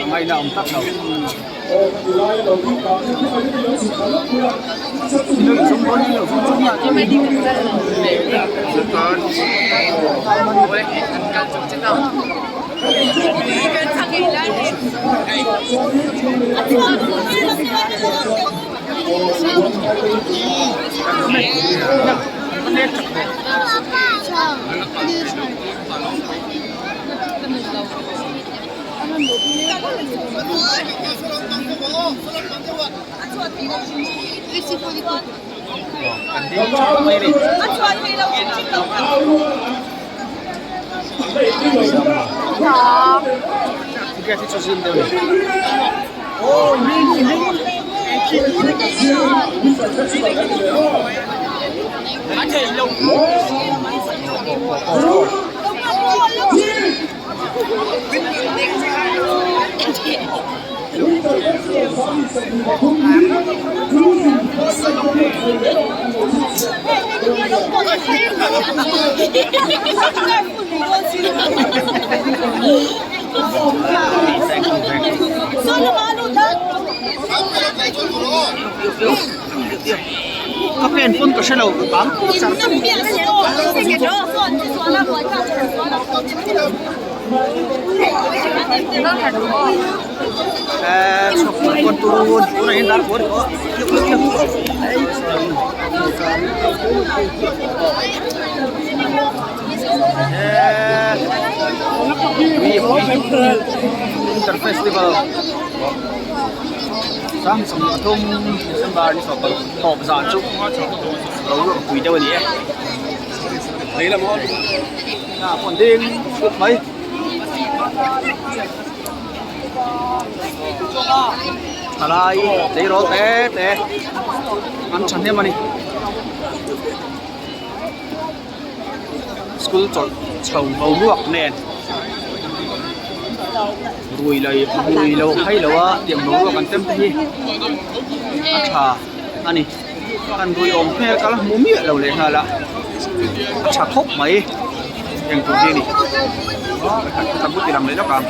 Ngaihna awm tak lo. Ka pen pawn ka hrelo bang char char. Winter Festival sang 30 December ni 16 tawp zan chu lo ruah pui deuh a ni e. Pawn ding thut mai. Thalai tleirawl te te an thahnem a ni. School chawlh chho boruak nen rui lo rui lo phei lo a tiang boruak an tem te hi a tha a ni. An rui awm hmel kal hmu miah lo leh nghal a a tha khawp mai eng tur hi a ni ka bu ti lang leh lawk ang.